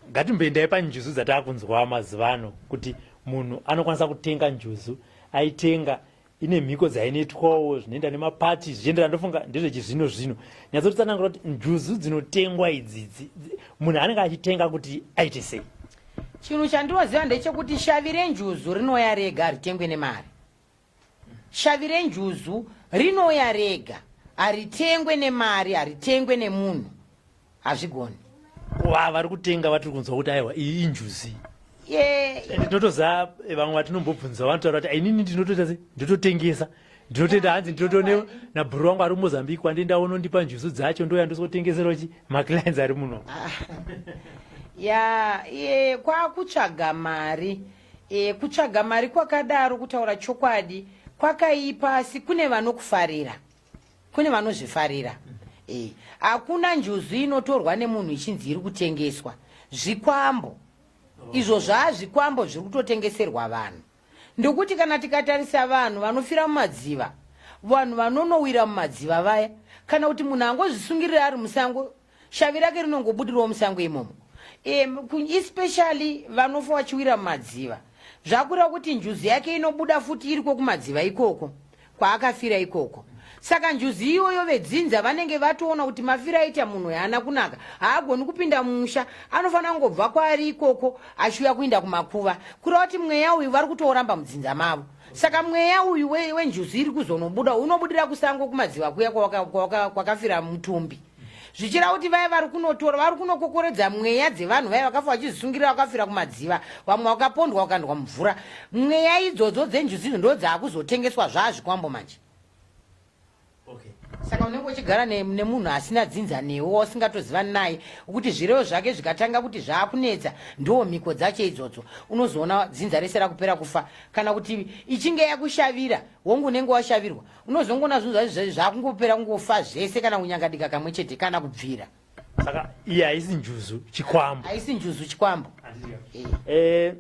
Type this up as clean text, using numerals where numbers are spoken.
Ngatimboendai panjuzu dzataakunzwa mazuva ano, kuti munhu anokwanisa kutenga njuzu, aitenga ine mhiko dzainoitwawo, zvinoenda nemapati zvichiendera. Ndofunga ndezvechizvino zvino. Nyatsotitsanangura kuti njuzu dzinotengwa idzi, munhu anenge achitenga kuti aite sei? Chinhu chandinoziva ndechekuti shavi renjuzu rinouya rega, haritengwe nemari. Shavi renjuzu rinouya rega, haritengwe nemari, haritengwe nemunhu, hazvigoni. Kuva vari kutenga vatiri kunzwa kuti aiwa, iyi injuzi, ndinotoziva vamwe vatinombobvunza vanotaura kuti inini ndinotoita se ndototengesa, ndinotenda, hanzi ndinotone nabhuru wangu ari muMozambique, kwandienda unondipa njuzu dzacho, ndoya ndosikotengesera chi maclients ari muno. Ya, kwakutsvaga mari. Kutsvaga mari kwakadaro, kutaura chokwadi, kwakaipa, asi kune vanokufarira, kune vanozvifarira. Hakuna njuzu inotorwa nemunhu ichinzi iri kutengeswa. Zvikwambo izvo, zvaazvikwambo zviri kutotengeserwa vanhu, ndokuti kana tikatarisa vanhu vanofira mumadziva, vanhu vanonowira mumadziva vaya, kana kuti munhu angozvisungirira ari musango, shavi rake rinongobudirawo musango imomo. Especially vanofa vachiwira mumadziva, zvakureva kuti njuzu yake inobuda futi iriko kumadziva ikoko kwaakafira ikoko. Saka njuzu iyoyo vedzinza vanenge vatoona kuti mafiro aita munhu haana kunaka, haagoni kupinda mumusha, anofanira kungobva kwaari ikoko achiuya kuinda kumakuva. Kureva kuti mweya uyu vari kutouramba mudzinza mavo. Saka mweya uyu wenjuzu iri kuzonobuda, unobudira kusango kumadziva kuya kwakafira mutumbi, zvichireva kuti vaya vari kunotora vari kunokokoredza mweya dzevanhu vaya vakafa vachizvisungirira, vakafira kumadziva, vamwe vakapondwa vakandwa mumvura. Mweya idzodzo dzenjuzu idzo ndo dzaakuzotengeswa, zvaazvikwambo manje. Saka unenge uchigara nemunhu asina dzinza newe, wausingatoziva naye, kuti zvirevo zvake zvikatanga kuti zvaakunetsa, ndo mhiko dzacho idzodzo. Unozoona dzinza rese rakupera kufa, kana kuti ichinge yakushavira, wongu unenge washavirwa, unozongoona zvinhu zvacho zvakungopera kungofa zvese, kana kunyangadika kamwe chete, kana kubvira. Saka iye haisi njuzu, chikwambo. Haisi njuzu, chikwambo.